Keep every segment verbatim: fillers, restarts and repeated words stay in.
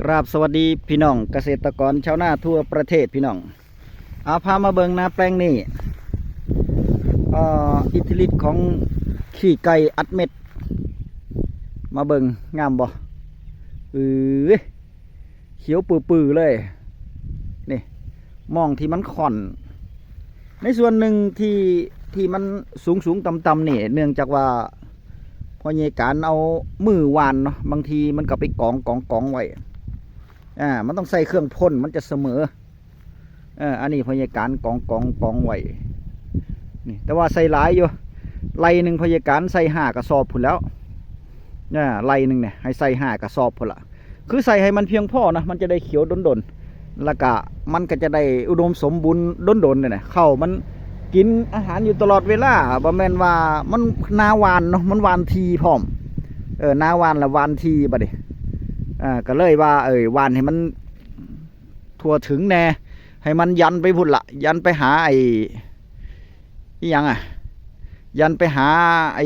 กราบสวัสดีพี่น้องเกษตรกรชาวนาทั่วประเทศพี่น้อง เอาพามาเบิ่งนาแปลงนี้ เอ่อ อิทธิฤทธิ์ของขี้ไก่อัดเม็ด มาเบิ่งงามบ่ เออ เขียวปื้อๆเลย นี่ หม่องที่มันค่อน ในส่วนหนึ่งที่ ที่มันสูงๆต่ำๆนี่ เนื่องจากว่าพ่อใหญ่การเอามือหว่านเนาะ บางทีมันก็ไปกองกองกองไว้ อ่า มันต้องใส่เครื่องพ่น มันจะเสมอ เออ อันนี้พ่อใหญ่การกองกองกองไว้ นี่ แต่ว่าใส่หลายอยู่ ไร่หนึ่งพ่อใหญ่การใส่ห้ากระสอบพุ้นแล้ว อ่า ไร่หนึ่งเนี่ย ให้ใส่ห้ากระสอบพุ้นละ คือใส่ให้มันเพียงพอนะ มันจะได้เขียวโดนๆ แล้วก็มันก็จะได้อุดมสมบูรณ์โดนๆเนี่ยนะ ข้าวมันกินอาหารอยู่ตลอดเวลา บ่แม่นว่ามันนาหว่านเนาะ มันหว่านถี่พร้อม เออ นาหว่านละหว่านถี่บัดนี้ อ่า ก็เลยว่า เอ้ย หว่านให้มันทั่วถึงแน่ ให้มันยันไปพุ้นละ ยันไปหาไอ้ อิหยังอะ ยันไปหาไอ้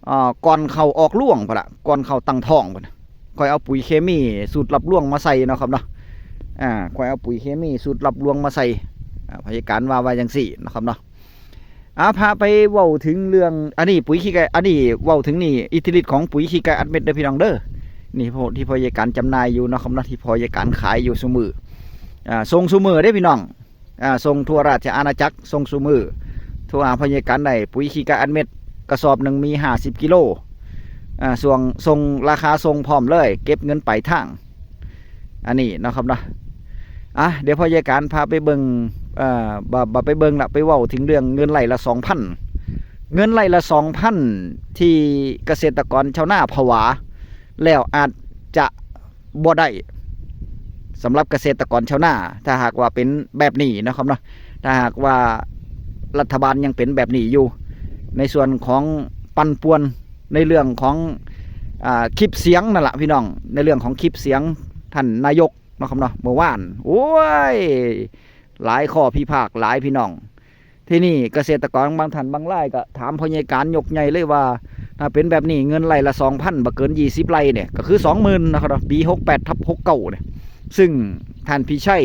อ่า ก่อนข้าวออกรวงพุ้นละ ก่อนข้าวตั้งท้องพุ้นน่ะ ค่อยเอาปุ๋ยเคมีสูตรลับลวงมาใส่เนาะครับเนาะ อ่า ค่อยเอาปุ๋ยเคมีสูตรลับลวงมาใส่ อ่า พ่อใหญ่การว่าว่าจั่งซี้เนาะครับเนาะ อ่า พาไปเว้าถึงเรื่อง อันนี้ปุ๋ยขี้ไก่ อันนี้เว้าถึงนี่ อิทธิฤทธิ์ของปุ๋ยขี้ไก่อัดเม็ดเด้อพี่น้องเด้อ นี่พวกที่พ่อใหญ่การจำหน่ายอยู่เนาะครับเนาะ ที่พ่อใหญ่การขายอยู่ซุมื้อ อ่า ส่งซุมื้อเด้อพี่น้อง อ่า ส่งทั่วราชอาณาจักร ส่งซุมื้อ โทรหาพ่อใหญ่การได้ ปุ๋ยขี้ไก่อัดเม็ด กระสอบหนึ่งมีห้าสิบกิโล อ่า ส่ง ส่งราคาส่งพร้อมเลย เก็บเงินปลายทาง อันนี้เนาะครับเนาะ อ่ะ เดี๋ยวพ่อใหญ่การพาไปเบิ่ง เอ่อ บ่ บ่ไปเบิ่งละ ไปเว้าถึงเรื่องเงินไร่ละสองพัน เงินไร่ละสองพัน ที่เกษตรกรชาวนาผวา แล้วอาจจะบ่ได้ สำหรับเกษตรกรชาวนา ถ้าหากว่าเป็นแบบนี้นะครับเนาะ ถ้าหากว่ารัฐบาลยังเป็นแบบนี้อยู่ ในส่วนของปั่นป่วนในเรื่องของ อ่า คลิปเสียงนั่นละพี่น้อง ในเรื่องของคลิปเสียงท่านนายกนะครับเนาะ เมื่อวาน โอ้ย หลายข้อพิพาทหลายพี่น้อง ที่นี่เกษตรกรบางท่านบางรายก็ถามพ่อใหญ่การยกใหญ่เลยว่า ถ้าเป็นแบบนี้เงินไร่ละสองพัน บ่เกินยี่สิบไร่เนี่ย ก็คือสองหมื่นนะครับเนาะ ปีหกแปดทับหกเก้าเนี่ย ซึ่งท่านพิชัย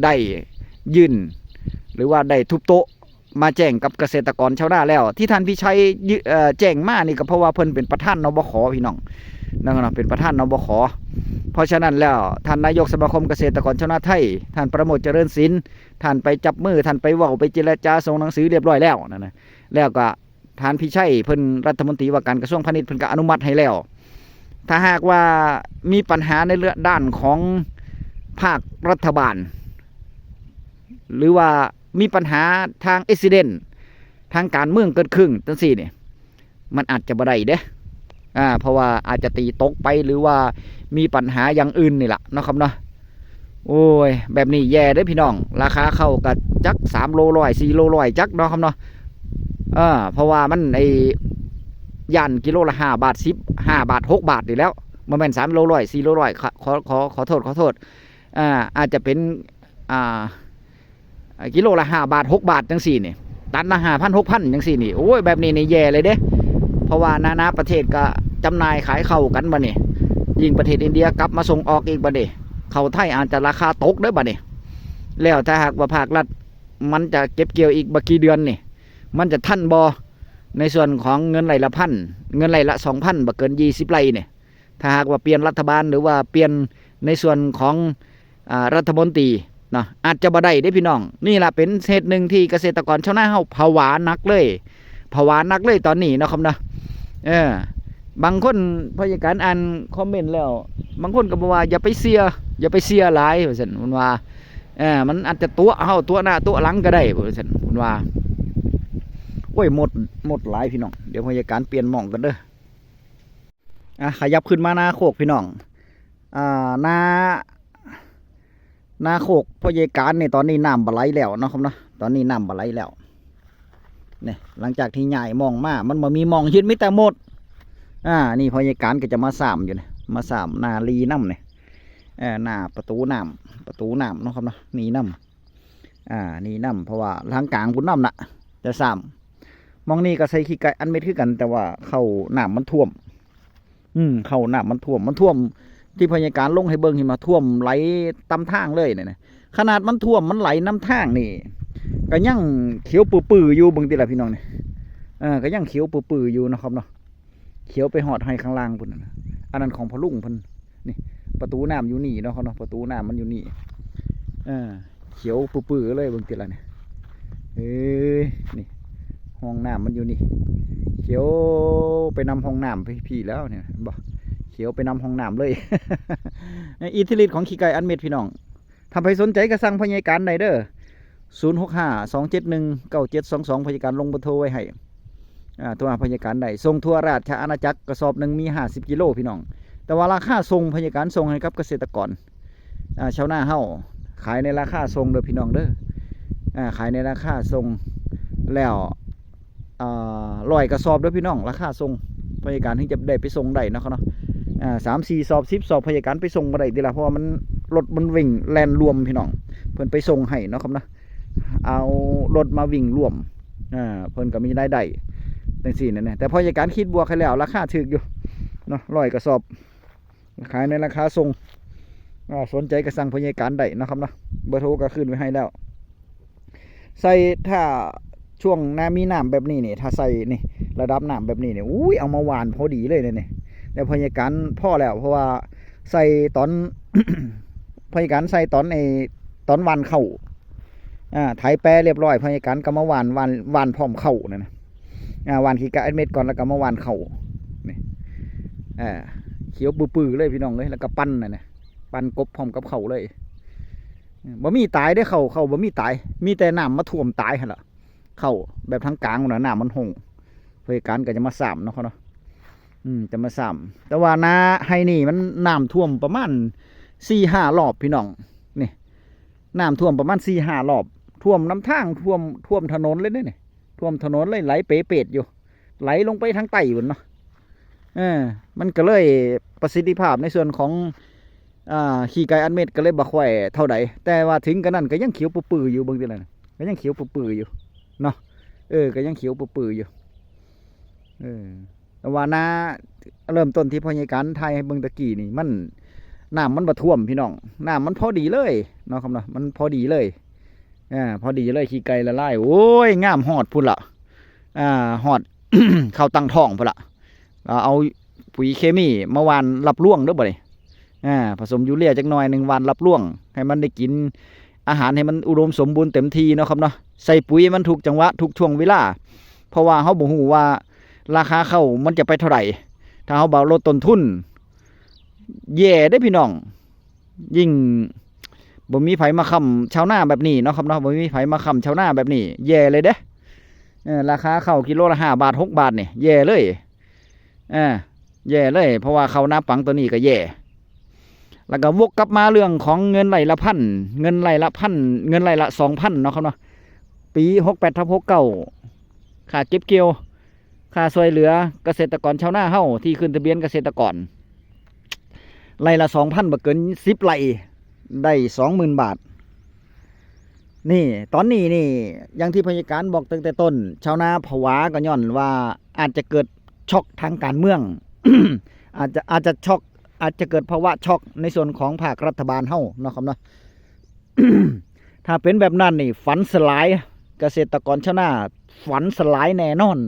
ได้ยื่น หรือว่าได้ทุบโต๊ะมาแจ้งกับเกษตรกรชาวนาแล้ว ที่ท่านพิชัยยื่น เอ่อ แจ้งมานี่ก็เพราะว่าเพิ่นเป็นประธาน นบข พี่น้อง นะครับเนาะ เป็นประธาน นบข เพราะฉะนั้นแล้วท่านนายกสมาคมเกษตรกรชาวนาไทย ท่านประโมทเจริญศิลป์ ท่านไปจับมือ ท่านไปเว้า ไปเจรจา ส่งหนังสือเรียบร้อยแล้วนั่นนะ แล้วก็ท่านพิชัยเพิ่นรัฐมนตรีว่าการกระทรวงพาณิชย์เพิ่นก็อนุมัติให้แล้ว ถ้าหากว่ามีปัญหาในเรื่องด้านของภาครัฐบาล หรือว่ามีปัญหาทางอุบิเหตุ ทางการเมืองเกิดขึ้นจังซี่นี่ มันอาจจะบ่ได้เด้ อ่า เพราะว่าอาจจะตีตกไป หรือว่ามีปัญหาอย่างอื่นนี่แหละเนาะครับเนาะ โอ้ย แบบนี้แย่เด้อพี่น้อง ราคาข้าวก็จักสามโลร้อย สี่โลร้อยจักเนาะครับเนาะ เออ เพราะว่ามันไอ้ย่านกิโลละห้าบาท สิบ ห้าบาท หกบาทนี่แหล้ว บ่แม่นสามโลร้อย สี่โลร้อย ขอ ขอ ขอ ขอโทษ ขอโทษ อ่า อาจจะเป็น อ่า อ่า กิโลละห้าบาท หกบาทจังซี่นี่ ตันละห้าพัน หกพันจังซี่นี่ โอ้ย แบบนี้นี่แย่เลยเด้ เพราะว่านานาประเทศก็จำหน่ายขายข้าวกันบัดนี้ ยิ่งประเทศอินเดียกลับมาส่งออกอีกบัดนี้ ข้าวไทยอาจจะราคาตกเด้อบัดนี้ แล้วถ้าหากว่าภาครัฐมันจะเก็บเกี่ยวอีกบ่กี่เดือนนี่ มันจะทันบ่ ในส่วนของเงินไร่ละพัน เงินไร่ละสองพัน บ่เกินยี่สิบไร่นี่ ถ้าหากว่าเปลี่ยนรัฐบาล หรือว่าเปลี่ยนในส่วนของ อ่า รัฐมนตรีเนาะ อาจจะบ่ได้เด้พี่น้อง นี่ล่ะเป็นเหตุหนึ่งที่เกษตรกรชาวนาเฮาผวาหนักเลย ผวาหนักเลยตอนนี้เนาะครับเนาะ เออ บางคน พ่อใหญ่การอ่านคอมเมนต์แล้ว บางคนก็บอกว่าอย่าไปเชื่อ อย่าไปเชื่อหลายว่าซั่น เพิ่นว่า เออ มันอาจจะตั๋วเฮาตั๋วหน้าตั๋วหลังก็ได้ว่าซั่น เพิ่นว่า โอ้ย หมด หมดหลายพี่น้อง เดี๋ยวพ่อใหญ่การเปลี่ยนหม่องกันเด้อ อ่ะ ขยับขึ้นมานาโคกพี่น้อง อ่า นา นาโคกพ่อใหญ่การนี่ ตอนนี้น้ำบ่ไหลแล้วเนาะครับเนาะ ตอนนี้น้ำบ่ไหลแล้ว นี่ หลังจากที่ย้ายหม่องมา มันบ่มีหม่องเฮ็ด มีแต่หมด อ่า นี่พ่อใหญ่การก็จะมาสามอยู่นี่ มาสามนาลีนำนี่ เอ่อ หน้าประตูน้ำ ประตูน้ำเนาะครับเนาะ นี่นำ อ่า นี่นำ เพราะว่าทางกลางพุ้นนำน่ะ จะสาม หม่องนี้ก็ใส่ขี้ไก่อัดเม็ดคือกัน แต่ว่าเข้าน้ำมันท่วม อืม เข้าน้ำมันท่วม มันท่วม ที่พยาการลงให้เบิ่ง เห็นบ่ ท่วมไหลตามทางเลยเนี่ยนะ ขนาดมันท่วมมันไหลนำทางนี่ ก็ยังเขียวปื้อๆอยู่ เบิ่งติล่ะพี่น้องนี่ เออ ก็ยังเขียวปื้อๆอยู่เนาะครับเนาะ เขียวไปฮอดไฮ่ข้างล่างพุ้นน่ะนะ อันนั้นของพ่อลุงเพิ่น นี่ ประตูน้ำอยู่นี่เนาะครับเนาะ ประตูน้ำมันอยู่นี่ เออ เขียวปื้อๆเลย เบิ่งติล่ะนี่ เอ้ย นี่ ห้องน้ำมันอยู่นี่ เขียวไปนำห้องน้ำพี่ๆแล้วเนี่ย เห็นบ่ เขียวไปนำห้องน้ำเลย อิทธิฤทธิ์ของขี้ไก่อัดเม็ดพี่น้อง ถ้าใครสนใจก็สั่งพยาการได้เด้อ ศูนย์หกห้า สองเจ็ดหนึ่ง เก้าเจ็ดสองสอง พยาการลงเบอร์โทรไว้ให้ อ่า โทรหาพยาการได้ ส่งทั่วราชอาณาจักร กระสอบหนึ่งมีห้าสิบกิโลพี่น้อง แต่ว่าราคาส่ง พยาการส่งให้กับเกษตรกร อ่า ชาวนาเฮา ขายในราคาส่งเด้อพี่น้องเด้อ อ่า ขายในราคาส่ง แล้ว อ่า ร้อยกระสอบเด้อพี่น้อง ราคาส่ง พยาการถึงจะได้ไปส่งได้เนาะครับเนาะ อ่า สามสี่สอบ สิบสอบ พยาการไปส่งบ่ได้ติล่ะ เพราะว่ามัน รถมันวิ่งแล่นรวมพี่น้อง เพิ่นไปส่งให้เนาะครับเนาะ เอารถมาวิ่งรวม อ่า เพิ่นก็มีรายได้จังซี่นั่นแหละ แต่พยาการคิดบวกให้แล้ว ราคาถูกอยู่เนาะ ร้อยกระสอบ ขายในราคาส่ง อ่า สนใจก็สั่งพยาการได้เนาะครับเนาะ เบอร์โทรก็ขึ้นไว้ให้แล้ว ใส่ ถ้าช่วงน้ำมีน้ำแบบนี้นี่ ถ้าใส่นี่ ระดับน้ำแบบนี้นี่ อุ้ย เอามาหว่านพอดีเลยเนี่ยนี่ แต่พยาการพอแล้ว เพราะว่าใส่ตอน พยาการใส่ตอนไอ้ ตอนหว่านข้าว อ่า ไถแปรเรียบร้อย พยาการก็มาหว่าน หว่าน หว่านพร้อมข้าวนั่นนะ อ่า หว่านขี้ไก่อัดเม็ดก่อน แล้วก็มาหว่านข้าวนี่ อ่า เขียวปื้อๆเลยพี่น้องเอ้ย แล้วก็ปั่นนั่นนะ ปั่นกบพร้อมกับข้าวเลย บ่มีตายเด้อ ข้าว ข้าวบ่มีตาย มีแต่น้ำมาท่วมตายหั่นล่ะ ข้าวแบบทางกลางน่ะ น้ำมันห้ง พยาการก็จะมาซ้ำเนาะครับเนาะ อืม จะมาซ้ำ แต่ว่านาไฮ่นี่มันน้ำท่วมประมาณสี่ห้ารอบพี่น้อง นี่ น้ำท่วมประมาณสี่ห้ารอบ ท่วมนำทาง ท่วม ท่วมถนนเลยเด้นี่ ท่วมถนนเลย ไหลเป๋เปดอยู่ ไหลลงไปทางใต้พุ้นเนาะ เออ มันก็เลยประสิทธิภาพในส่วนของ อ่า ขี้ไก่อัดเม็ดก็เลยบ่ค่อยเท่าใด แต่ว่าถึงกะนั้นก็ยังเขียวปื้อๆอยู่ เบิ่งติล่ะ ก็ยังเขียวปื้อๆอยู่เนาะ เออ ก็ยังเขียวปื้อๆอยู่ เออ แต่ว่านา เริ่มต้นที่พยาการถ่ายให้เบิ่งตะกี้นี่ มัน น้ำมันบ่ท่วมพี่น้อง น้ำมันพอดีเลยเนาะครับเนาะ มันพอดีเลย อ่า พอดีเลย ขี้ไก่ละลาย โอ้ย งามฮอดพุ้นล่ะ อ่า ฮอด เข้าตั้งท้องพุ้นล่ะ เอา เอาปุ๋ยเคมีมาหว่านรับรวงเด้อบัดนี้ อ่า ผสมยูเรียจักหน่อยหนึ่ง หว่านรับรวง ให้มันได้กินอาหาร ให้มันอุดมสมบูรณ์เต็มที่เนาะครับเนาะ ใส่ปุ๋ยมันถูกจังหวะ ถูกช่วงเวลา เพราะว่าเฮาบ่ฮู้ว่าราคาข้าวมันจะไปเท่าใด ถ้าเฮาบ่ลดต้นทุน แย่เด้อพี่น้อง ยิ่งบ่มีไผมาค้ำชาวนาแบบนี้เนาะครับเนาะ บ่มีไผมาค้ำชาวนาแบบนี้ แย่เลยเด้ เออ ราคาข้าวกิโลละห้าบาท หกบาทนี่ แย่เลย อ่า แย่เลย เพราะว่าข้าวนาปังตัวนี้ก็แย่ แล้วก็วกกลับมาเรื่องของเงินไร่ละพัน เงินไร่ละพัน เงินไร่ละสองพันเนาะครับเนาะ ปีหกแปดทับหกเก้า ค่าเก็บเกี่ยว ค่าช่วยเหลือเกษตรกรชาวนาเฮาที่ขึ้นทะเบียนเกษตรกร ไร่ละสองพัน บ่เกินสิบไร่ ได้สองหมื่นบาท นี่ ตอนนี้นี่ อย่างที่พยาการบอกตั้งแต่ต้น ชาวนาผวาก็ย้อนว่าอาจจะเกิดช็อกทางการเมือง อาจจะ อาจจะช็อก อาจจะเกิดภาวะช็อกในส่วนของภาครัฐบาลเฮาเนาะครับเนาะ ถ้าเป็นแบบนั้นนี่ ฝันสลาย เกษตรกรชาวนา ฝันสลายแน่นอน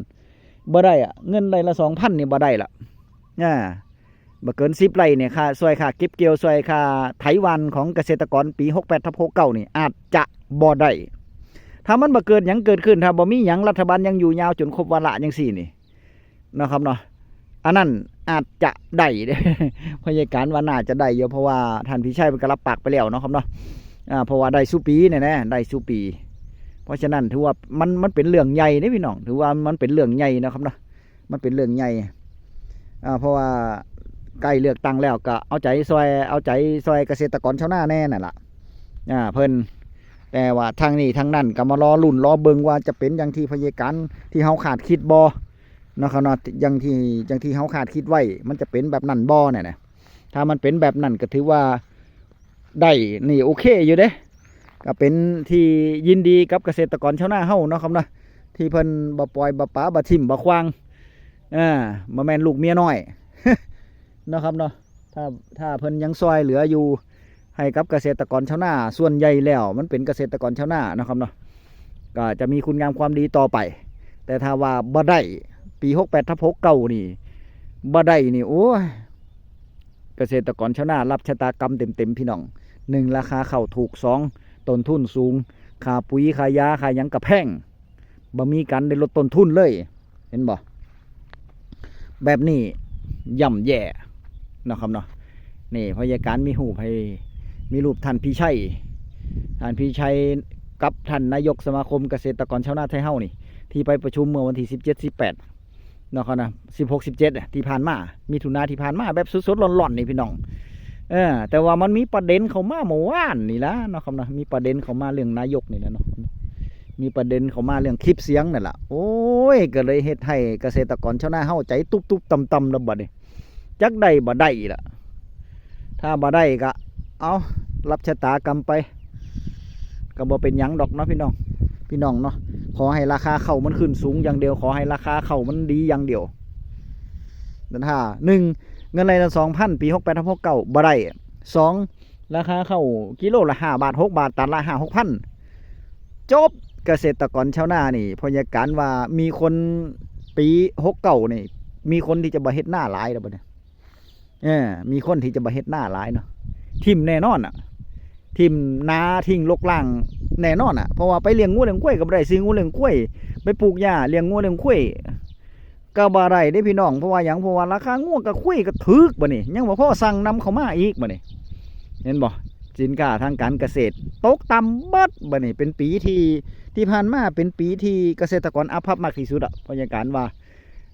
บ่ได้อะ เงินไร่ละสองพันนี่บ่ได้ละ อ่า บ่เกินสิบไร่เนี่ย ค่าช่วยค่าเก็บเกี่ยว ช่วยค่าไถหว่านของเกษตรกรปีหกแปดทับหกเก้านี่ อาจจะบ่ได้ ถ้ามันบ่เกิดหยังเกิดขึ้น ถ้าบ่มีหยัง รัฐบาลยังอยู่ยาวจนครบวาระจังซี่นี่ เนาะครับเนาะ อันนั้นอาจจะได้เด้ พยาการว่าน่าจะได้อยู่ เพราะว่าท่านพิชัยเพิ่นก็รับปากไปแล้วเนาะครับเนาะ อ่า เพราะว่าได้ซุปีเนี่ยนะ ได้ซุปี เพราะฉะนั้นถือว่ามัน มันเป็นเรื่องใหญ่เด้พี่น้อง ถือว่ามันเป็นเรื่องใหญ่เนาะครับเนาะ มันเป็นเรื่องใหญ่ อ่า เพราะว่าใกล้เลือกตั้งแล้วก็เอาใจช่วย เอาใจช่วยเกษตรกรชาวนาแน่นั่นล่ะ อ่า เพิ่น แต่ว่าทางนี้ทางนั้นก็มารอลุ้นรอเบิ่งว่าจะเป็นอย่างที่พยาการที่เฮาคาดคิดบ่เนาะครับเนาะ อย่างที่ อย่างที่เฮาคาดคิดไว้ มันจะเป็นแบบนั้นบ่เนี่ยนะ ถ้ามันเป็นแบบนั้นก็ถือว่าได้ นี่โอเคอยู่เด้ ก็เป็นที่ยินดีกับเกษตรกรชาวนาเฮาเนาะครับเนาะ ที่เพิ่นบ่ปล่อยบ่ป๋าบ่ถิ่มบ่ขว้าง อ่า บ่แม่นลูกเมียน้อย เนาะครับเนาะ ถ้า ถ้าเพิ่นยังซอยเหลืออยู่ให้กับเกษตรกรชาวนา ส่วนใหญ่แล้วมันเป็นเกษตรกรชาวนาเนาะครับเนาะ ก็จะมีคุณงามความดีต่อไป แต่ถ้าว่าบ่ได้ ปีหกแปดทับหกเก้านี่บ่ได้นี่ โอ้ย เกษตรกรชาวนารับชะตากรรมเต็มๆ พี่น้อง หนึ่ง ราคาข้าวถูก สอง ต้นทุนสูง ค่าปุ๋ย ค่ายา ค่าหยังก็แพง บ่มีการได้ลดต้นทุนเลย เห็นบ่ แบบนี้ย่ำแย่เนาะครับเนาะ นี่พยาการมีรูปให้ มีรูปท่านพิชัย ท่านพิชัยกับท่านนายกสมาคมเกษตรกรชาวนาไทยเฮานี่ ที่ไปประชุมเมื่อวันที่สิบเจ็ด สิบแปดเนาะครับนะ สิบหก สิบเจ็ดอะ ที่ผ่านมา มิถุนาที่ผ่านมา แบบสดๆร้อนๆนี่พี่น้อง เออ แต่ว่ามันมีประเด็นเข้ามาเมื่อวานนี่ละเนาะครับเนาะ มีประเด็นเข้ามาเรื่องนายกนี่แหละเนาะ มีประเด็นเข้ามาเรื่องคลิปเสียงนั่นล่ะ โอ้ย ก็เลยเฮ็ดให้เกษตรกรชาวนาเฮาใจตุ๊บๆต่ำๆแล้วบัดนี้ จักได้บ่ได้ล่ะ ถ้าบ่ได้ก็ เอา รับชะตากรรมไป ก็บ่เป็นหยังดอกเนาะพี่น้อง พี่น้องเนาะ ขอให้ราคาข้าวมันขึ้นสูงอย่างเดียว ขอให้ราคาข้าวมันดีอย่างเดียว นั่นฮะ หนึ่ง เงินรายได้ สองพัน ปี หกแปดทับหกเก้า บ่ได้ สอง ราคาข้าวกิโลละ ห้าบาท หกบาท ตันละ ห้าหกพัน จบ เกษตรกรชาวนานี่ พยาการว่ามีคน ปี หกเก้านี่ มีคนที่จะบ่เฮ็ดนาหลายแล้วบัดนี้ เออ มีคนที่จะบ่เฮ็ดนาหลายเนาะ ถิ่มแน่นอนอะ ถิ่มนา ทิ้งรกร้างแน่นอนอะ เพราะว่าไปเลี้ยงงัวเลี้ยงควายก็บ่ได้ ซื้องัวเลี้ยงควาย ไปปลูกหญ้า เลี้ยงงัวเลี้ยงควาย ก็บ่ได้เด้พี่น้อง เพราะว่าหยัง เพราะว่าราคางัวกับควายก็ถูกบัดนี้ ยังบ่พอสั่งนำเข้ามาอีกบัดนี้ เห็นบ่ สินค้าทางการเกษตรตกต่ำเบิดบัดนี้ เป็นปีที่ ที่ผ่านมาเป็นปีที่เกษตรกรอับปรับมากที่สุดอะ พยาการว่า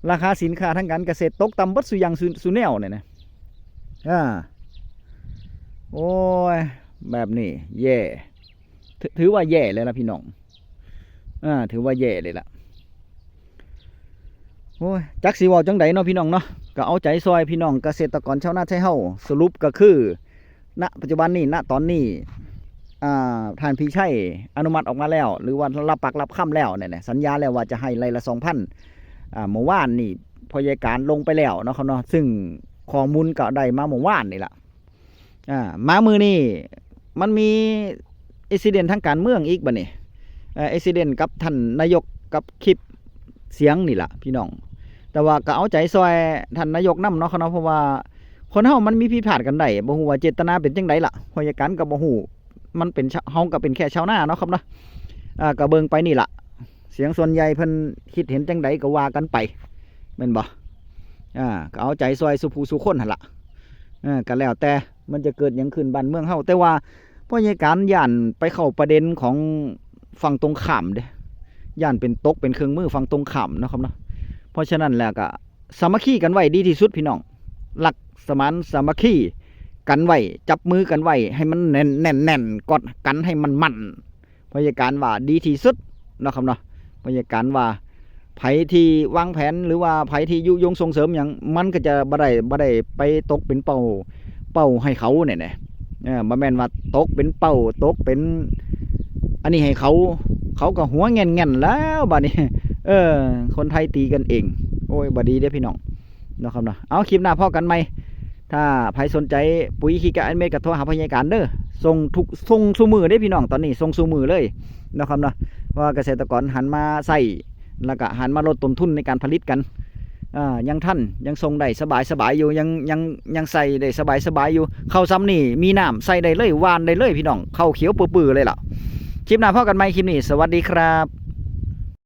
ราคาสินค้าทางการเกษตรตกต่ำเบิดซุอย่างซุ ซุแนวเนี่ยนะ อ่า โอ้ย แบบนี้แย่ ถือ ถือว่าแย่เลยล่ะพี่น้อง อ่า ถือว่าแย่เลยล่ะ โอ้ย จักสิเว้าจั่งใดเนาะพี่น้องเนาะ ก็เอาใจซอยพี่น้องเกษตรกรชาวนาไทยเฮา สรุปก็คือ ณ ปัจจุบันนี้ ณ ตอนนี้ อ่า ท่านพิชัยอนุมัติออกมาแล้ว หรือว่ารับปากรับคำแล้วเนี่ยนะ สัญญาแล้วว่าจะให้ไร่ละ สองพัน อ่า เมื่อวานนี่พยาการลงไปแล้วเนาะครับเนาะ ซึ่งข้อมูลก็ได้มาเมื่อวานนี่ล่ะ อ่า มามื้อนี้มันมีอุบิเหตุทางการเมืองอีกบัดนี้ เอ่อ อุบิเหตุกับท่านนายกกับคลิปเสียงนี่ล่ะพี่น้อง แต่ว่าก็เอาใจซอยท่านนายกนำเนาะครับเนาะ เพราะว่าคนเฮามันมีผิดพลาดกันได้ บ่ฮู้ว่าเจตนาเป็นจั่งใดล่ะ พยาการก็บ่ฮู้ มันเป็นชาว เฮาก็เป็นแค่ชาวนาเนาะครับเนาะ อ่า ก็เบิ่งไปนี่ล่ะ เสียงส่วนใหญ่เพิ่นคิดเห็นจั่งใดก็ว่ากันไป แม่นบ่ อ่า ก็เอาใจซอยสู่ผู้สู่คนหั่นล่ะ อ่า ก็แล้วแต่มันจะเกิดหยังขึ้นบ้านเมืองเฮา แต่ว่าพยาการย้านไปเข้าประเด็นของฝั่งตรงข้ามเด้ ย้านเป็นตกเป็นเครื่องมือฝั่งตรงข้ามเนาะครับเนาะ เพราะฉะนั้นแล้วก็สามัคคีกันไว้ดีที่สุดพี่น้อง รักสมานสามัคคีกันไว้ จับมือกันไว้ให้มันแน่น แน่น แน่น กอดกันให้มันมั่น พยาการว่าดีที่สุดเนาะครับเนาะ พยาการว่าไผที่วางแผนหรือว่าไผที่ยุยงส่งเสริมหยัง มันก็จะบ่ได้ บ่ได้ไปตกเป็นเป้า เป้าให้เขาเนี่ยนะ เออ บ่แม่นว่าตกเป็นเป้า ตกเป็น อันนี้ให้เขา เขาก็หัวแง่นๆแล้วบัดนี้ เออ คนไทยตีกันเอง โอ้ย บ่ดีเด้อพี่น้อง เนาะครับเนาะ เอา คลิปหน้าพ้อกันใหม่ ถ้าไผสนใจปุ๋ยขี้กะอันเม็ดก็โทรหาพยาการเด้อ ส่งทุก ส่งซุมื้อเด้พี่น้อง ตอนนี้ส่งซุมื้อเลยเนาะครับเนาะ เพราะว่าเกษตรกรหันมาใช้ แล้วก็หันมาลดต้นทุนในการผลิตกัน อ่า ยังทัน ยังส่งได้สบายๆอยู่ ยัง ยัง ยังใช้ได้สบายๆอยู่ ข้าวซ้ำนี่มีน้ำใช้ได้เลย หว่านได้เลยพี่น้อง ข้าวเขียวปื้อๆเลยล่ะ คลิปหน้าพ้อกันใหม่ คลิปนี้ สวัสดีครับ